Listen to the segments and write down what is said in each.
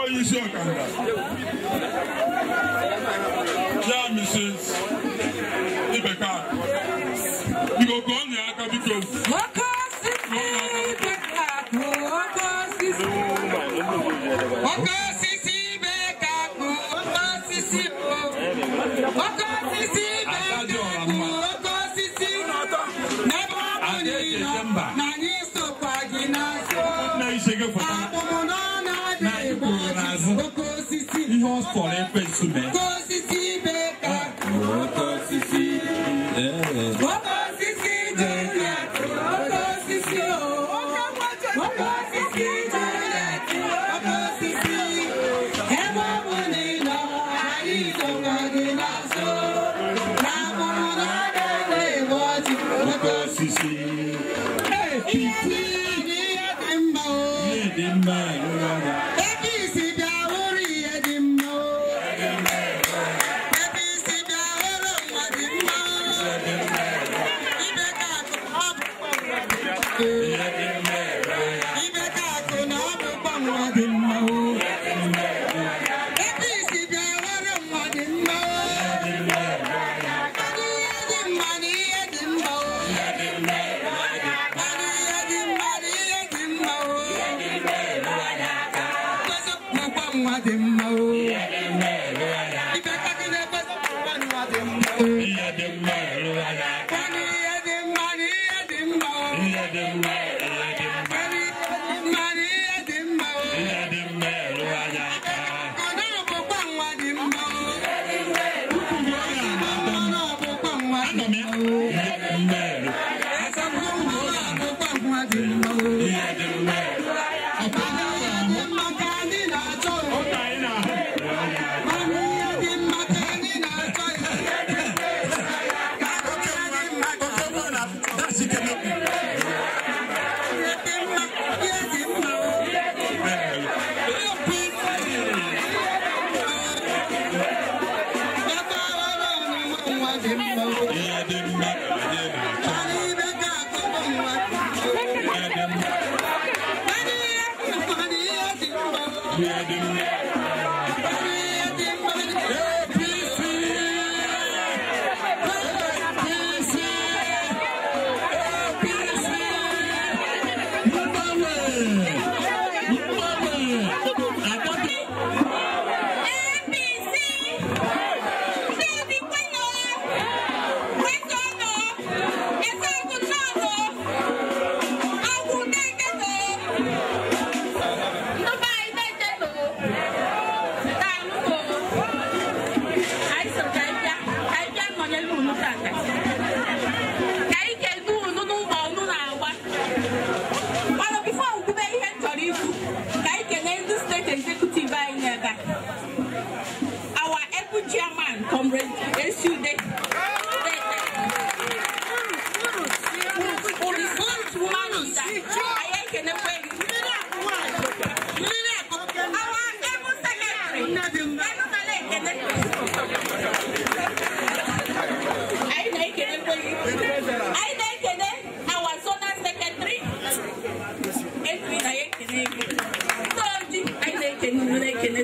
Onye isi ọkanga ya Mrs. Ibeka biko kụọ ya aka biko. Ihe ọ sọrọ ekwensu mee.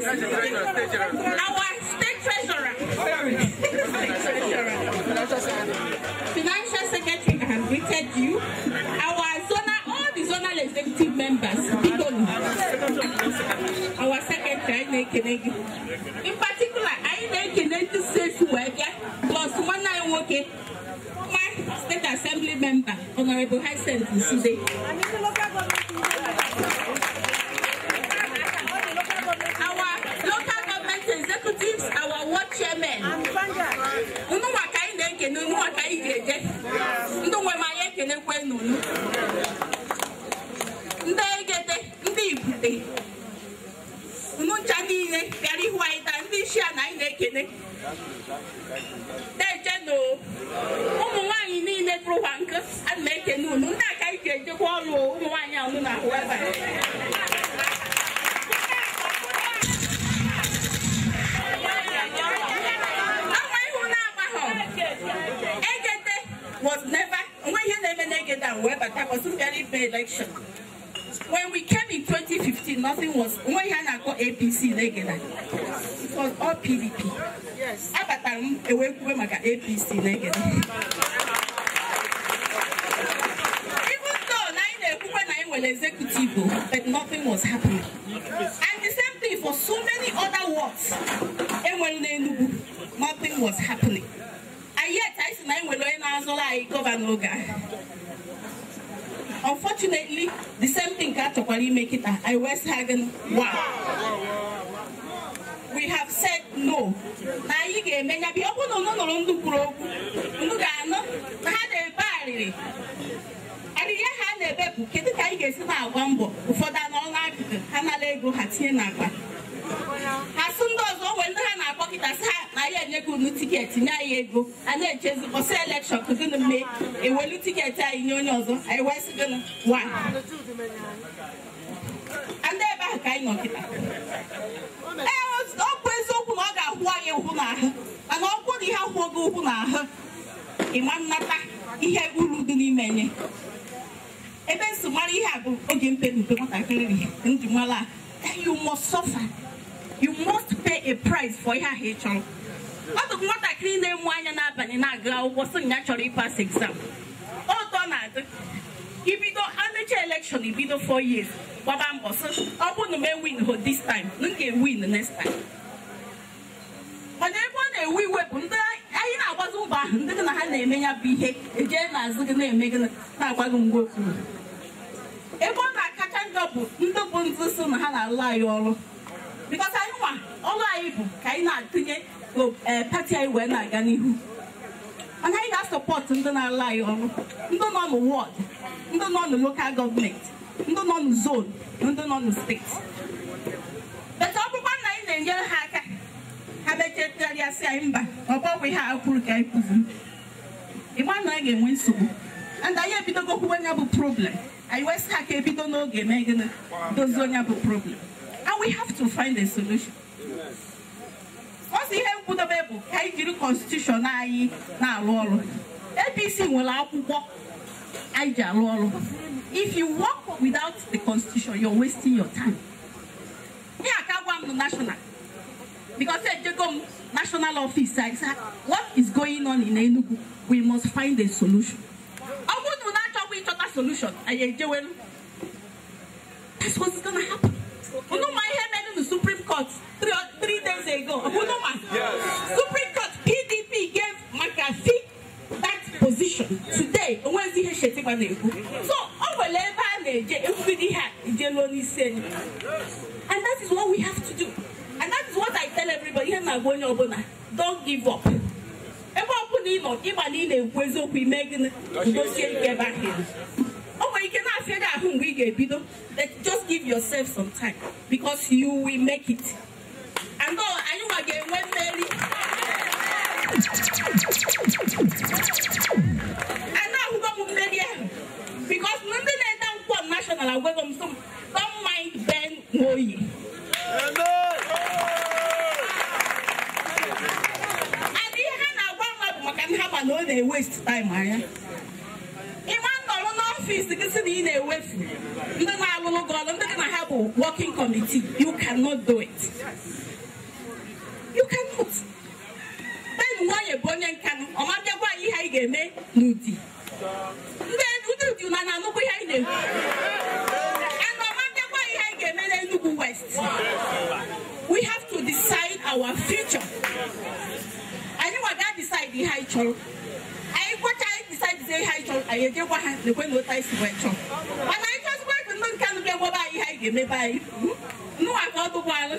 Our state treasurer, financial secretary, I have greeted you. Our zonal, all the zonal executive members, our secretary, in particular, I plus one my state assembly member, Honorable Hyacinth Nsude. Our ward chairman. Was never when he never election. When we came in 2015, 2015, nothing was, onwe ihe a na-akpọ APC n'Egede. It was all PDP. Abatara m ewee kwuwe maka APC n'Egede. Even though na anyị na-ekwukwe na anyị nwere executive, but nothing was happening. And the same thing for so many other wards. Enwere n'Enugu, nothing was happening. And yet, I sị na anyị nwere onye na-azọrọ anyị gọvanọ oge ahụ. Unfortunately, the same thing ka achọkwara ime kịta. I wee sị ha gịnị? Wow. We have said no. Na anyị ga-eme ya bụ ọ bụrụ na unu nụrụ ndị kwuru okwu, unu ga-anụ na ha na-ebe arịrị. Arịrị ha na-ebe bụ kedu ka anyị ga-esi na-agba mbọ ụfọdụ anọrọ n'akụkụ ha nara ego ha tinye n'akpa. Ha sị ndị ọzọ o nwere ndị ha na-akpọ kịta sị ha na ya enyego unu tiketi nye anyị ego a na-echezi ọsọ elekshọn ka gịnị mee ewelu tiketi anyị nye onye ọzọ anyị wee sị gịnị wa ndị ebe ahụ ka anyị nọ kịta. Ee, ọ bụ eziokwu na ọ ga-ahụ anyị ụhụ n'ahụ, mana ọ bụrụ na ihe ahụọ gị ụhụ n'ahụ ịma nnata ihe uru dị n'ime nye. Ebe nso mara ihe a bụ oge mpe mpe nwatakịrị ndị mara that you must suffer. You must pay a price for ihe ahụ ị chọrọ. Ọ bụ nwatakịrị na-emu anya n'abalị na-agụ akwụkwọ sị na ya chọrọ ịpas exam. Ọtọ na-adị ibido amecha election ibido 4 years gbaba mbọ sị ọ bụrụ na m win ho this time, m ga-ewin next time. Mana ebe ọ na-ewe iwe bụ ndị anyị na-agbazi mbọ ahụ ndị gị na ha na-eme ya bụ ihe ejee n'azụ gị na-eme gị na-agba gị mgbe okpuru. Ebe ọ na-akacha njọ bụ ndị bụ ndị sị na ha na-alụ anyị ọrụ. Because anyị nwa ọrụ anyị bụ ka anyị na-atụnye pati anyị wee na-aga n'ihu. Mana anyị ga-asọpọtụ ndị na-alụ anyị ọrụ, ndị nọ na ward, ndị nọ na local gọọmenti, ndị nọ na zone, ndị nọ na steeti. But ọ bụkwa na anyị na-enyere ha aka ha mechetara sị anyị mba ọ bụghị ihe a kwuru ka anyị kwuziri. Ịma na anyị ga-enwe nsogbu. And anyị ebidogo kwuwe ya bụ problem. Anyị wee sị ha ka ebido n'oge mee gịnị dozie onye bụ problem. And we have to find a solution. Ọsọ ihe nkwudobe bụ ka anyị jiri constitution anyị na-arụ ọrụ. APC nwere akwụkwọ anyị ji arụ ọrụ. If you work without the constitution, you're wasting your time. Ihe aka gwa m na national. Because ejego m national office, I said, what is going on in Enugu? We must find a solution. Ọ bụrụ na achọkwa ịchọta solution, anyị ejewelu. That's what's gonna happen. Unu ma ihe mere na Supreme Court 3 days ago. Unu ma? Supreme Court, PDP gave McCarthy that position. Today, onwezi ihe Shetima na-ekwu. So, o nwere ebe a na-eje ekwugide ihe a ejeluo n'isi enyi. And that is what we have to do. And that is what I tell everybody. Ihe na-agwa onye ọbụla, don't give up. Ebe ọbụla ị nọ, ịma na ị na-ekwu eziokwu ime gịnị dozie ike ebe ahụ. O nwere ike na-afịa gị ahụ mgbe ị ga-ebido, but just give yourself some time because you will make it. And though anyị nwa ga-enwe mmeri. And ahụgo m mmeri ahụ because ndị na-ede nkwọ national agwago m sị m, don't mind Ben Nwoye. And ihe ha na-agwa mma bụ maka na ha ma na ọ na-waste time anya. Ịma nọrọ n'ọfịs gị sị na ị na-ewefu ndị na-alụlụ gị ọrụ, ndị gị na ha bụ working committee, you cannot do it. You cannot. Ben Nwoye bụ onye nkanụ, ọ ma bịa gwa anyị ihe anyị ga-eme n'ụdị. Ndị ụdị na na-anụkwa ihe anyị na-ekwu. And ọ ma bịa gwa anyị ihe anyị ga-eme n'Enugu West. We have to decide our future. Anyị nwa ga-decide ihe anyị chọrọ. Anyị gwacha anyị decide ihe anyị chọrọ, anyị ejekwa ha lekwe na otu anyị si wee chọọ. Mana anyị chọzikwa ka ndị nkanụ bịa gwaba anyị ihe anyị ga-emebe anyị. Nụwa ka ọ dụkwalụ.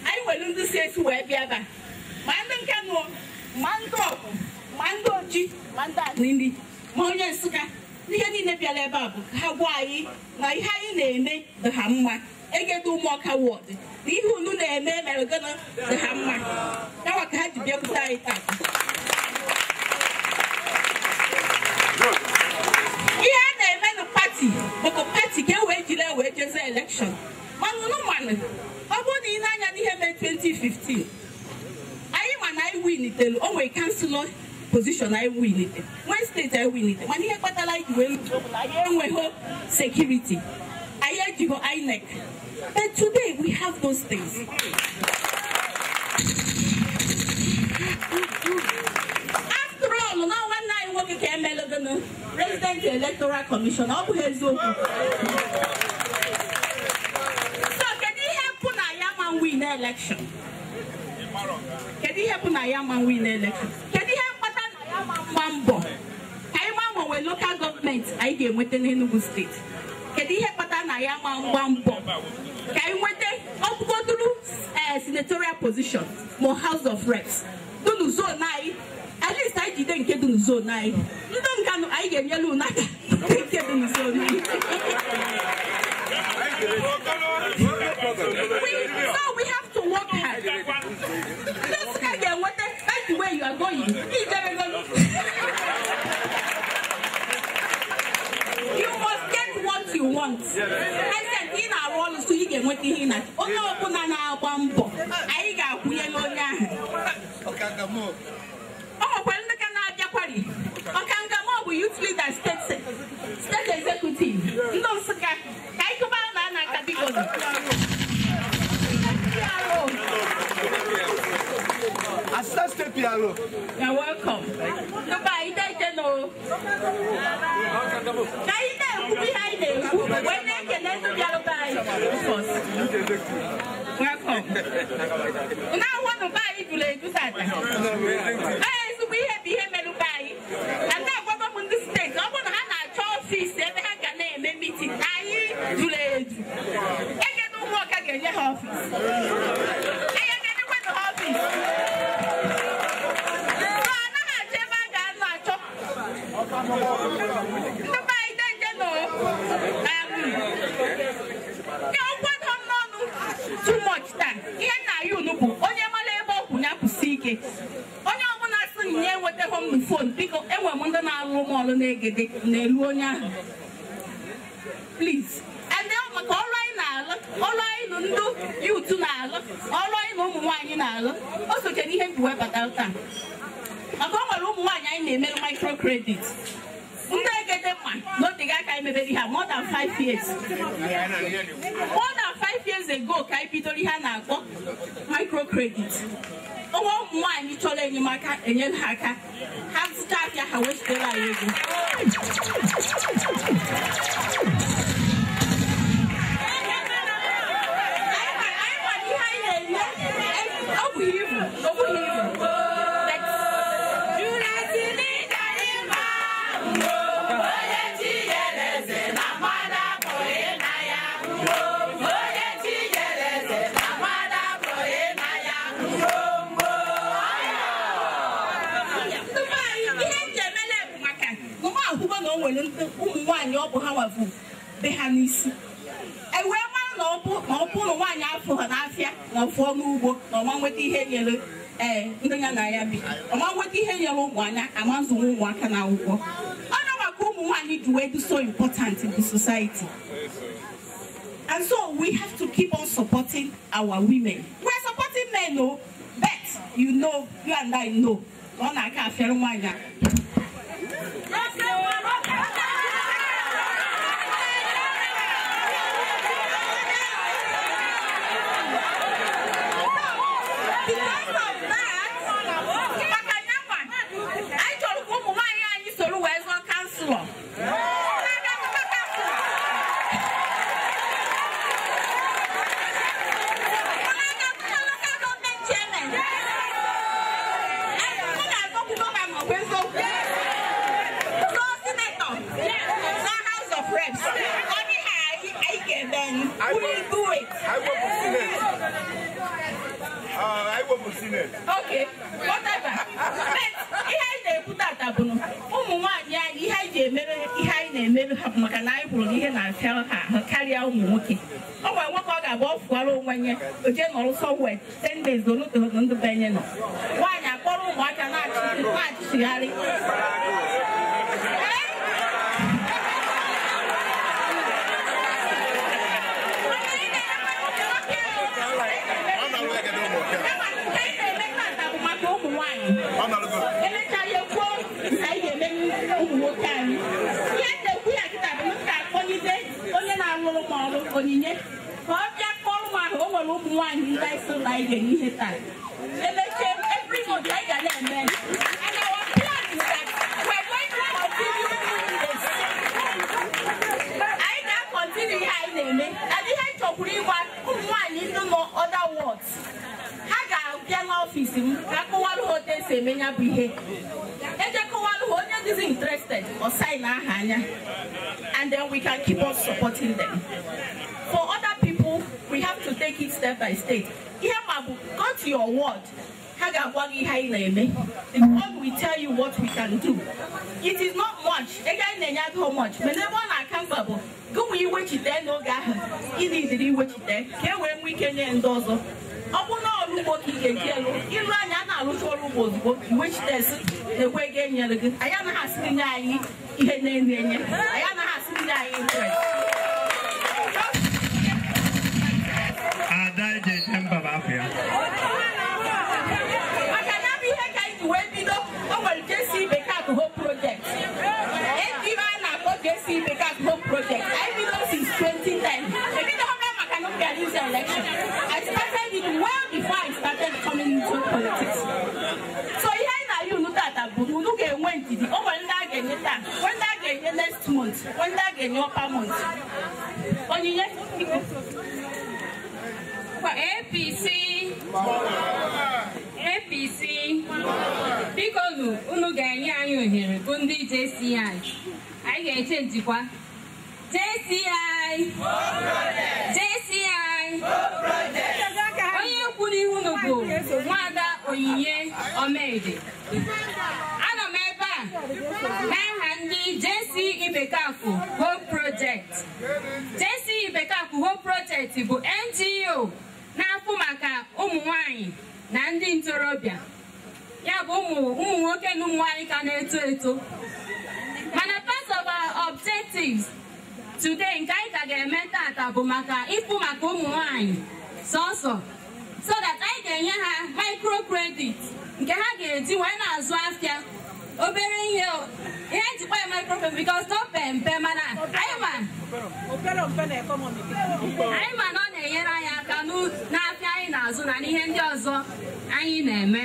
Anyị nwere ndị si esi wee bịa ebe a. Ma ndị nkanụ, ma ndị ọgụ, ma ndị oji, ma ndị anịnị, ma onye Nsụka. Ihe niile bịara ebe a bụ ka ha gwa anyị na ihe anyị na-eme dị ha mma. Egede Ụmụọka ward na ihe unu na-eme mere gịnị dị ha mma. Yawa ka ha ji bịakwute anyị taa. Ihe a na-eme na pati bụ ka pati ka e wee jiri wee jeze elekshọn. Mana unu manụ, ọ bụrụ na ị na-anya n'ihe mere 2015, anyị ma na anyị win itelu, o nwere kanselọ position anyị winite, nwee steeti anyị winite, mana ihe kpatara anyị ji wee luzo bụ na anyị enweghị security, anyị ejighị INEC. But today we have those things. After all, na nwanne anyị nwoke ka emelụgonu President Electoral Commission, ọ bụghị eziokwu. So kedu ihe bụ na ya ma win election? Kedu ihe bụ na ya ma win election? Kedu ihe mkpata na ya ma mgba mbọ ka anyị ma nwe local gọọmenti anyị ga-enweta n'Enugu steeti? Kedu ihe kpata na ya ma mgba mbọ ka anyị nweta ọbụgoduru senatorial position ma House of Reps dunu zone anyị? At least anyị jide nke dunu zone anyị, ndị nkanụ anyị ga-enyelu unu aka nke dunu zone anyị. So we have to work hard. Ndị Nsụka ga-enweta. That's the way you are going. You must get what you want. President, ị na-arụ ọrụ so ị ga-enweta ihe ị na-achọ. Onye ọbụla na-agba mbọ, anyị ga-akwụnyere onye ahụ. Ọ nwekwara ndị ka na-abịakwari. Ọkangamo bụ youth leader state executive. Ndị Nsụka, ka anyị kụbara na ana aka biko. Assistant State PRO. You're welcome. Ndị anyị deje no. Ka anyị na-ekwu ihe anyị na-ekwu, wee na-ekele ndị bịara be anyị. Welcome. Unu ahụ na be anyị jụrụ eju tata. Ee, ezigbo ihe bụ ihe mere be anyị. Na ndị agwago m ndị steeti, ọ bụrụ na ha na-achọ ọfịs ebe ha ga na-eme meeting, anyị jụrụ eju. Egede ụmụọka ga-enye ha ọfịs. Anyị ga-enyekwanụ ha ọfịs. So anaghị achọ ebe a ga-anọ achọ. Ndị be anyị deje nọ. Ya nkwado m n'ọnụ too much taa. Ihe nna ya unu bụ onye mara ebe ọ kwụ ya kwụsị ike. Onye ọbụla sị na ya enwetaghị m na phone, biko enwe m ndị na-arụ m ọrụ na-egede na-elu onye ahụ. Please. And then maka ọrụ anyị na-alụ, ọrụ anyị na ndị youth na-alụ, ọrụ anyị na ụmụ nwaanyị na-alụ, o soche n'ihe m ji wee batara taa. Maka o nwere ụmụ nwaanyị anyị na-emere microcredit. Ndị egede mma n'oteghị aka anyị mebere ihe a more than 5 years. More than 5 years ago ka anyị bidoro ihe a na-akpọ microcredit. Onwe ụmụ nwaanyị chọrọ enyemaka enyere ha aka, ha zụta afịa ha wee zitere anyị ego. Anyị ma ihe anyị na-eme, ọ bụghị ibu, ọ bụghị ibu. Ndị be anyị, ihe nji emele bụ maka na mụ ahụgo na o nwere ndị ụmụ nwaanyị ọ bụ ha nwabụ be ha n'isi. E wee mara na ọ bụ na ọ bụ na nwaanyị afọ ha n'afịa ma ọ fụọ n'ugbo na ọma nweta ihe nyere ndị ya na ya bi, ọma nweta ihe nyere ụmụ anya ama nzụnwe ụmụaka na akwụkwọ. Ọ na maka ụmụ nwaanyị ji wee dị so important in the society. And so we have to keep on supporting our women. We are supporting men, no, but you know, you and I know, ọ na-aka afịara nwaanyị a. Because of that, maka nyanwa, anyị chọrọ ka ụmụ nwaanyị anyị soro wee zọọ councillor. Na-aga azụta councillor. Ọ na-aga azụta local government chairman. Anyị ga-azọkwu gọvanọ bụ eziokwu. Zọọ senator. Zọọ House of Reps. Ọ dị ha anyị ga-eme. We will do it. I work for Senate. I work for Senate. Okay, whatever. But ihe anyị na-ekwu tata bụ na ụmụ nwaanyị anyị, ihe anyị ji emere ihe anyị na-emere ha bụ maka na anyị hụrụ na ihe na-afịa ha ahụ karịa ụmụ nwoke. Ọ nwere nwoke ọ ga-abụ ọ fụọrọ onwe ya, o jee nọrọ somewhere 10 days oluteghị ndụ be nye nọ. Nwaanyị akpọrọ ụmụaka na-achịchigharị. Ọ na-alụ egede ụmụ nwoke. Kama nke anyị na-eme tata bụ maka ụmụ nwaanyị. Ọ na-alụgo. Emechaa ya kwuo Onyinye ka ọ bịa kpọrọ m ahụ. O nwere ụmụ nwaanyị ndị anyị so na anyị ga-enye ihe taa. Emechie, every month anyị ga na-eme. And our plan is that we're going to continue doing this. Anyị ga-continue ihe anyị na-eme. And ihe anyị chọkwuru ịgwa ụmụ nwaanyị ndị nọ other wards, ha ga-abịa n'ọfịs m ka akọwalụ ha otu esi eme ya bụ ihe. Eje kọwalụ ha, onye dịzi interested ọ sign aha anya, and then we can keep on supporting them. For other people, we have to take it step by step. Ihe ma bụ, go to your ward. Ha ga-agwa gị ihe anyị na-eme. The ward will tell you what we can do. It is not much. Ego anyị na-enye adịghị much. Mana ebe ọ na-aka mkpa bụ gị nwee iwechite n'oge ahụ ị nidiri iwechite ka e wee nwee ike nye ndị ọzọ. Ọ bụ na ọrụ ugbo ka ị ga-eji elu ilu anya a na-arụcha ọrụ ugbo ozugbo iwechite esi na-ekwe ego enyere gị. Anyị anaghị asị gị nye anyị ihe na-enye enye. Anyị anaghị asị gị nye anyị interest. Ada ejeje mba bụ afọ ya. Maka na bụ ihe ka anyị ji wee bido, o nwere JC Ibekaku Hope Project. Ebe a na-akpọ JC Ibekaku Hope Project. Anyị bido since 2010. Ebido ha maka na m bịara ize election. I started it well before I started coming into politics. So ihe anyị na-ayị unu tata bụ na unu ga-enwe ndidi. O nwere ndị a ga-enye taa, nwee ndị a ga-enye next month, nwee ndị a ga-enye upper month. Onyinye, biko. APC, APC, biko nu unu ga-enye anyị ohere bụ ndị JCI. Anyị ga-eche njikwa. JCI, JCI. Onye kwuru ihu unu bụ Nwada Onyinye Omede. Anọ m ebe a n'aha ndị JC Ibekaku Hope Project. JC Ibekaku Hope Project bụ NGO na-afụ maka ụmụ nwanyị na ndị ntorobịa, ya bụ ụmụ nwoke na ụmụ nwanyị ka na-eto eto. Mana part of our objectives today nke anyị ka ga-eme tata bụ maka ịfụ maka ụmụ nwanyị sọsọ, so that anyị ga-enye ha microcredit nke ha ga-eji wee na-azụ afịa obere ihe. Ihe njikwa ya microcredit because no mpe, mana anyị ma na ọ na-enyere anyị aka n'afịa anyị na-azụ na n'ihe ndị ọzọ anyị na-eme.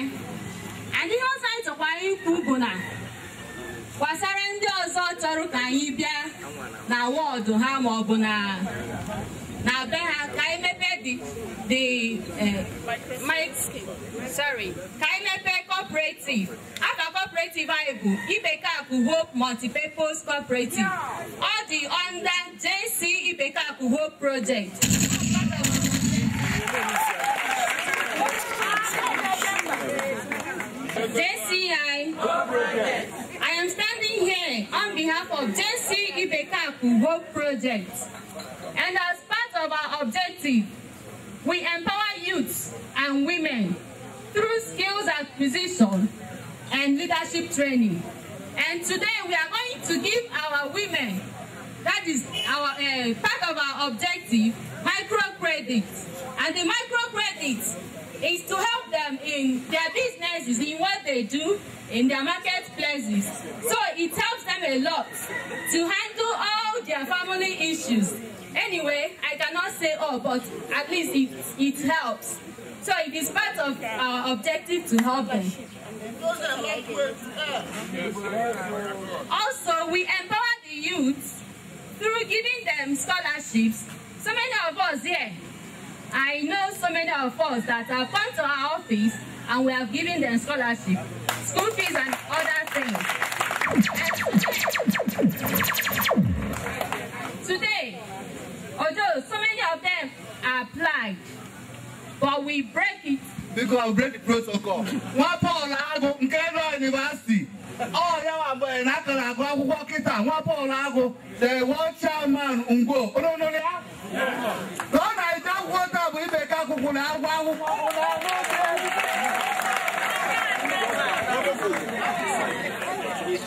And ihe ọzọ anyị chọkwara ikwu bụ na gbasara ndị ọzọ chọrọ ka anyị bịa na wọdụ ha ma ọ bụ na be ha ka anyị mepee ka anyị mepee cooperative. Afa cooperative anyị bụ Ibekaku Hope Multipurpose Cooperative. Ọ dị under JC Ibekaku Hope Project. JCI, I am standing here on behalf of JC Ibekaku Hope Project. And as part of our objective, we empower youths and women through skills acquisition and leadership training. And today we are going to give our women, that is our part of our objective, microcredit. And the microcredit is to help them in their businesses, in what they do, in their marketplaces. So it helps them a lot to handle all their family issues. Anyway, I cannot say all, but at least it helps. So it is part of our objective to help them. Also, we empower the youth through giving them scholarships. So many of us here, I know so many of us that have come to our office and we have given them scholarship, school fees and other things. Today, although so many of them applied, but we break it. Because I will break the protocol. Nwa Paul Agụ nke Royal University. Ọ ya wa bụ na aka na-agụ akwụkwọ kịta. Nwa Paul Agụ, the world chairman Ngwo. Unu nụrụ ya? Ka ọ na-eje akwụkwọ taa bụ Ibekaku kwụrụ agwụ akwụkwọ.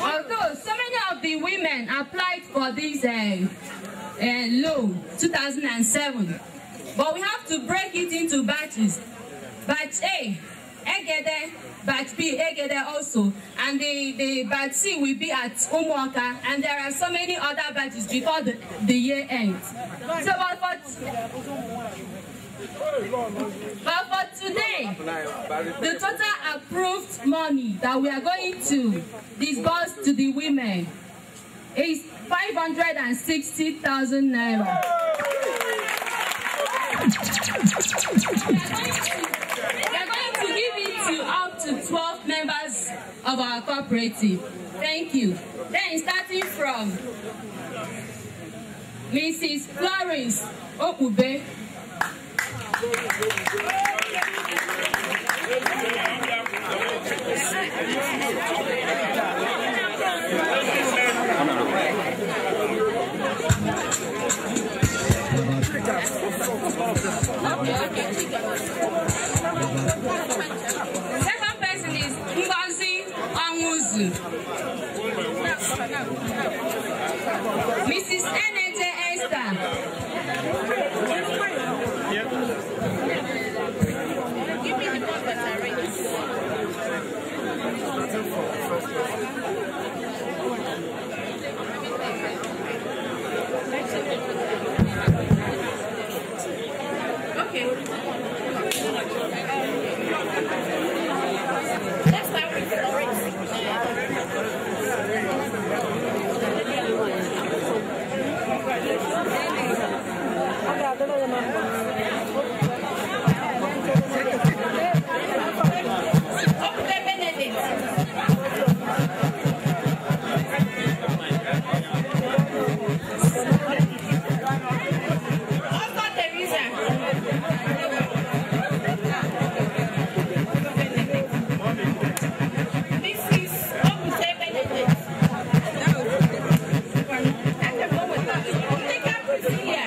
Although so many of the women applied for this loan 2007, but we have to break it into batches. Batch A, Egede, batch B, Egede also, and the batch C will be at Umuoka, and there are so many other batches before the year ends. So, but for today, the total approved money that we are going to disburse to the women is 560,000 naira. We are going to give it to up to 12 members of our cooperative. Thank you. Then starting from Mrs. Florence Okube. Second person is Ngozi Onwuzu. Mrs. Eneje Esther. Give me the ones that are ready. Okay. Let's start with Florence. Okute Benedict. Also Teresa. Mrs. Okute Benedict. Nika Priscilla.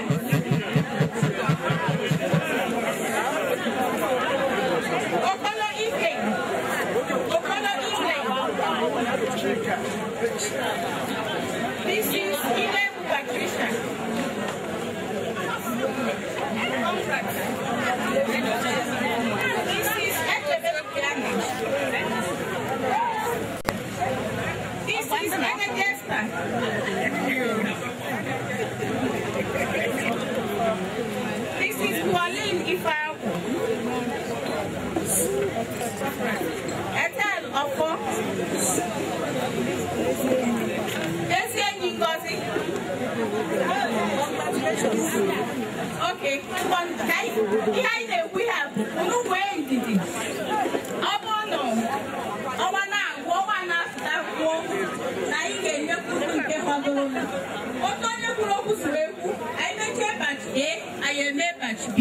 Okolo Ike. Okolo Ike. Mrs. Inebu Patricia. Mrs. Echebe Obiano. This is Anna Jester. This is Pauline Ifeanyi. Ethel Ofo. Ezienyi Ngozi. Okay, ihe anyị na-ekwu ya bụ unu nwee ndidi. Ọ bụrụ na ọnwa na-agwụ, ọnwa na-apụta kwuo na anyị ga-enyekwu nke fọdụrụ. Otu onye kwuru okwu siri ekwu, anyị mechie batch A, anyị eme batch B.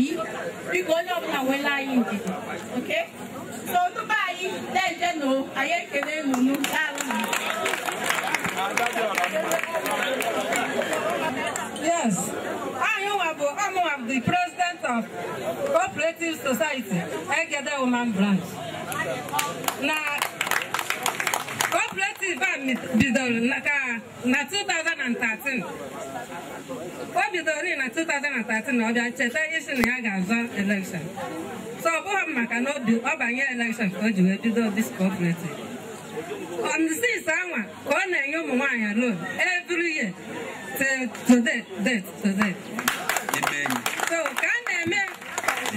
Biko onye ọbụla nwere anyị ndidi. Okay? So tupu anyị na-eje nụ, anyị ekele nụnụ daalụ. Yes, I am the president of Cooperative Society, Egede Woman Branch. Now, cooperative bidoro na 2013. O bidoro na 2013 na ọ bịa cheta isi na ya ga-azọ election. So ọ bụghị maka na ọ banye election ka o ji wee bido this cooperative. On the 6th anwa ka ọ na-enye ụmụ nwaanyị loan every year till today, date today. So ka a na-eme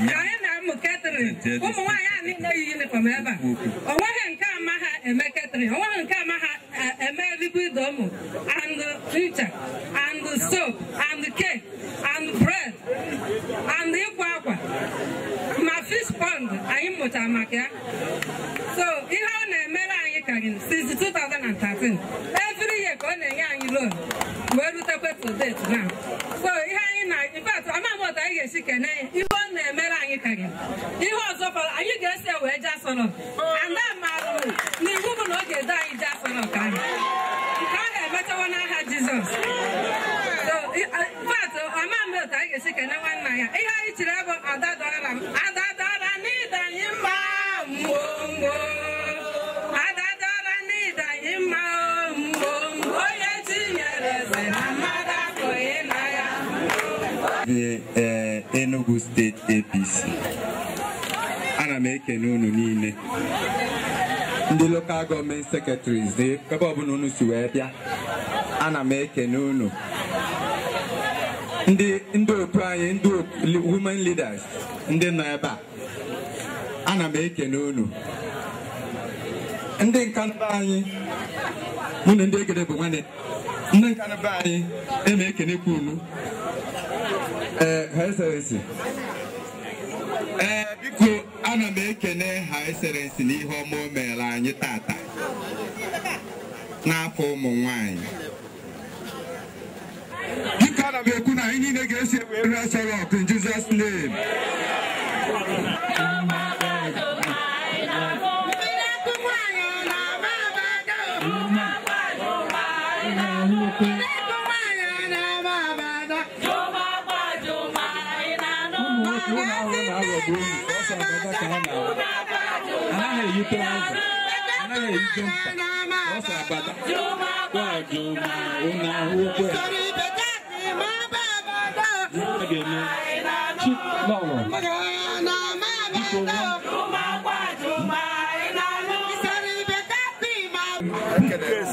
ka anyị na-amụ catering, ụmụ nwaanyị a niile yi uniform ebe a. O nweghị nke ama ha eme catering, o nweghị nke ama ha eme liquid omo and ncha and soap and cake and bread and ịkwa akwa ma fish pond anyị mụchara maka ya. So ihe ọ na-emere anyị karịrị since 2013. Every year ka ọ na-enye anyị loan wee rutekwe to date now. So ihe anyị na in fact ama m otu anyị ga-esi kene ya. Ihe ọ na-emere anyị karịrị. Ihe ọzọ fọrọ anyị ga-esi wee jee asọrọ. And amaara m na iwu bụ na ọ ga-edo anyị jee asọrọ ka anyị. Nke ahụ emechawa n'aha Jizọs. So in fact ama m otu anyị ga-esi kene nwanna ya. Ihe anyị chiri bụ ada dọrọ m ada dọrọ n'ịda anyị mma mgbo. Ada dọrọ n'ịda anyị mma mgbo. Onye tinyere eze na mmadụ apụghị na ya. The Enugu State APC. Ana m ekene unu niile. Ndị local government secretaries ebe ọbụla unu si wee bịa, ana m ekene unu. Ndị otu anyị, ndị women leaders ndị nọ ebe a, ana m ekene unu. Ndị nkanụbe anyị, mụ na ndị Egede bụ nwanne. Ndị nkanụbe anyị eme ekenekwa unu. Her Excellency. Biko ana m ekene Her Excellency n'ihe ọma o meere anyị tata n'afọ ụmụ nwanyị. Biko ana m ekwu na anyị niile ga-esi ewere Aso Rock in Jesus name.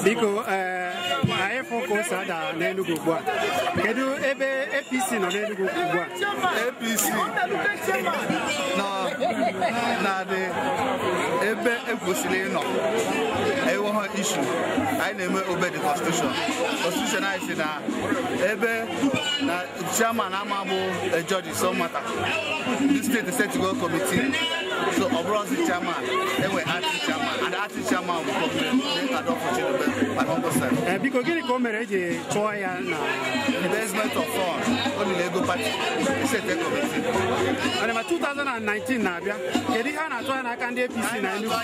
Biko anyị fụ ka o si ada n'Enugu ugbu a. Kedu ebe APC nọ n'Enugu ugbu a? APC nọ na dị ebe ekwesịrị ịnọ. Enweghị issue. Anyị na-eme obey the constitution. Constitution anyị si na ebe na chairman ama bụ a judge some matter. The state setigo committee. So ọ bụrụzi chairman, enwe acting chairman, and the acting chairman will come Adolfo Chidubem, my humble self. Biko gịnị ka o mere eji chụọ ya na investment of funds, only Lego party, state committee. Mana ma 2019 na-abịa, kedu ihe a na-atụ anya n'aka ndị APC na Enugu?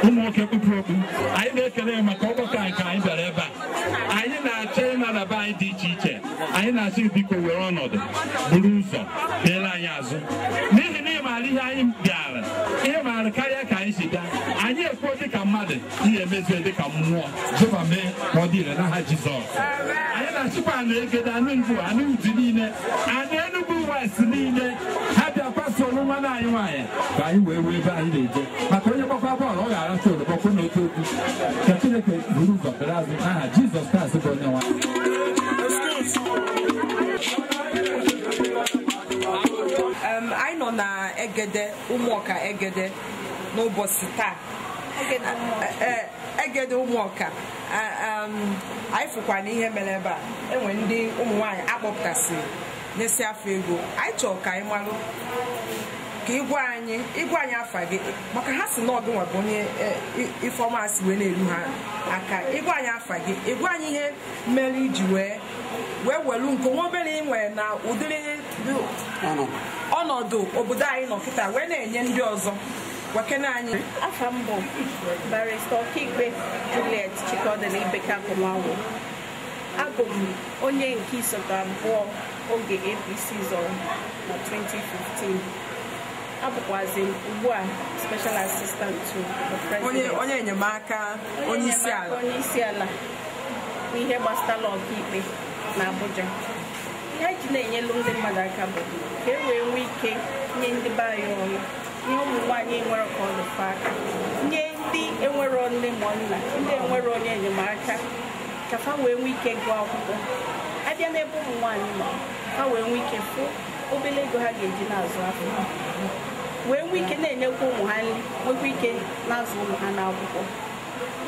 Ụmụ nwoke kpụpụrụ okpu, anyị na-ekele ya maka ọgbakọ anyị ka anyị bịara ebe a. Anyị na-achọ ịnadaba anyị dị iche iche. Anyị na-achọ biko were ọnọdụ buru ụzọ meere anyị azụ. N'ihi na ị maara ihe anyị bịara, ị maara karịa ka anyị si bịa. Anyị ekwuo dịka mmadụ, ihe emezie dịka mmụọ. Jehova mee ka ọ dị ire n'aha Jizọs. Anyị na-achịkwa anụ Egede, anụ Ngwo, anụ Udi niile, anụ Enugu West niile. Ha bịakwa soro nwanne anyị nwaanyị ka anyị wee wee ebe anyị na-eje. Maka onye gbakwa bọọlụ ọ ga-aracha oroma kwụ n'otu okwu. Ka Chineke buru ụzọ bere azụ n'aha Jizọs Kraịst bụ onye nwe. Anyị nọ na Egede, Ụmụọka Egede n'ụbọchị taa. Egede Ụmụọka. Anyị fụkwa na ihe mere ebe a. Enwe ndị ụmụ nwaanyị akpọpụtasịrị n'isi afọ ego. Anyị chọrọ ka anyị malụ ka ịgwa anyị afa gị, maka ha si na ọgụnwa bụ onye ifeọma si wee na-eru ha aka. Ịgwa anyị afa gị, ịgwa anyị ihe mere iji wee welu nke nwa obere ị nwere na ụdịrị ọnọdụ obodo anyị nọ kịta wee na-enye ndị ọzọ. Gwakene anyị. Afa m bụ Barrister Ọkaikpe Juliet Chikodili Ibekaku Nwanwo. Abụ m onye nke isote abụọ oge APC zọrọ na 2015. Abụkwazi m ugbu a Special Assistant to the President. Onye enyemaka onye isi ala. Onye isi ala n'ihe gbasara ọkaikpe na Abuja. Ihe anyị ji na-enyelu ndị mmadụ aka bụ ka e wee nwee ike nye ndị be anyị ọrụ, nye ụmụ nwaanyị enwere ka ọ dịfe aka, nye ndị enwero nne ma nna, ndị enwero onye enyemaka, ka fa wee nwee ike gụọ akwụkwọ. Abịa n'ebe ụmụ nwaanyị nọ, fa wee nwee ike fụ obele ego ha ga-eji na-azụ afọ, wee nwee ike na-enyekwa ụmụ ha nri, nwekwa ike na-azụ ụmụ ha n'akwụkwọ.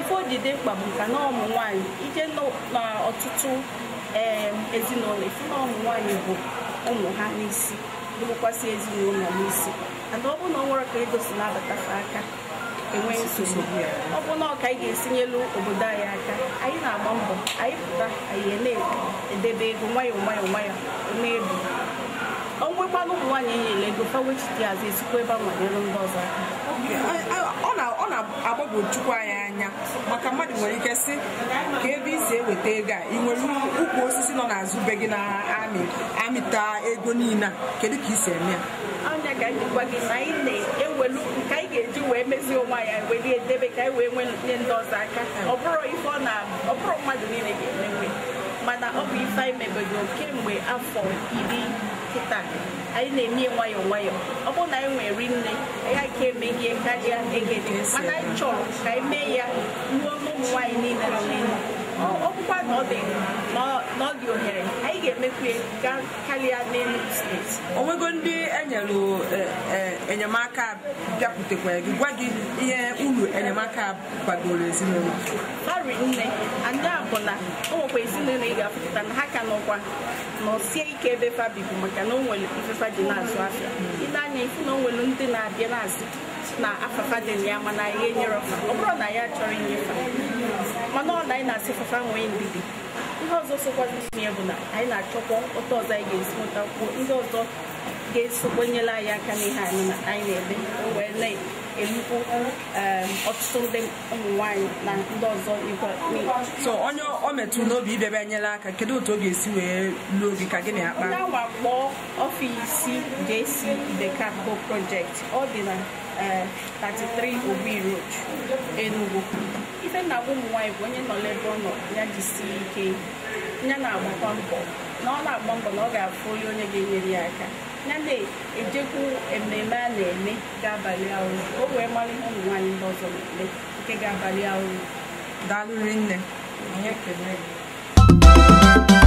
Ife o ji dị mkpa bụ ka na ụmụ nwaanyị ije n'ọtụtụ ezinụlọ, ife na ụmụ nwaanyị bụ ụmụ ha n'isi, bụrụkwasị ezinụlọ n'isi. And ọ bụrụ na ọ nwere ka ego si na-abatafe aka, enwe nsogbu. Ọ bụ na ọ ka anyị ga-esinyelu obodo anyị aka, anyị na-agba mbọ, anyị pụta, anyị na-edebe ego nwayọọ nwayọọ nwayọọ na-ebu. Ọ nwekwana ụmụ nwaanyị enyere ego fa wechite azụ esikwa ebe a nwanyere ndị ọzọ aka. Ọ na-agbagwochukwu anyị anya maka mmadụ nwere ike sị ka ebe isi eweta ego a, ị nwere ukwu osisi nọ n'azụ be gị na-amị amịta ego niile a, kedu ka isi eme ya? Anya ka anyị gwa gị na anyị na-ewelu nke anyị ga-eji wee mezie onwe anyị wee edebe ka anyị wee nwee nye ndị ọzọ aka. Ọ bụrụ ife ọ na ọ bụrụ mmadụ niile ga-emenwe. Mana ọ bụ ife anyị mebego kemgbe afọ 10 kịta, anyị na-eme nwayọọ nwayọọ. Ọ bụrụ na anyị nwere nne anyị aka eme ihe karịa Egede, mana anyị chọrọ ka anyị mee ya ruo n'ụmụ nwaanyị niile nọ n'Enugu. Ọ bụkwa na ọ dị ohere anyị ga-emekwu karịa n'Enugu steeti. Onwego ndị enyere enyemaka bịakwutekwara gị gwa gị ihe uru enyemaka gbagoro ezinụlọ? Hari nne ndị a bụ na o nwekwa ezinụlọ ị ga-afụta na ha ka nọkwa nọsie ike ebe fa bibu, maka na o nwere ifefa ji na-azụ afịa. Ị na-anya ifu na o nwere ndị na-abịa na-azụ na afafa dị na ya, mana anyị enyere ọfa. Ọ bụrụ na ya chọrọ inyefe, mana ọ na anyị na-asị fafa nwee ndidi. Ihe ọzọ sokwa n'ime bụ na anyị na-achọkwa otu ọzọ anyị ga-esi nwetakwuo ndị ọzọ ga-esokwanyere anyị aka n'ihe anyị na-eme, o wee na-elukwu ọtụtụ ndị ụmụ nwaanyị na ndị ọzọ. So onye o metụ n'obi ịbịaba nyere aka, kedu otu ọ ga-esi wee luo gị ka gị na akpa? Onye anwa kpọọ ọfiisi JC Ibekaku Project, ọ dị na 33 Obi Road, Enugu. Ife na-agwa ụmụ nwaanyị bụ onye nọ n'ebe ọ nọ ya jisie ike, ya na-agbakwa mbọ, na ọ na-agba mbọ na ọ ga-afụ onye ga-enyere ya aka. Ya na-ejekwu mmemme a na-eme ga-abalị ahụ, o wee mara ihe ụmụ nwaanyị ndị ọzọ na-eme nke ga-abalị ahụ. Daalụ rinne. Anyị ekele gị.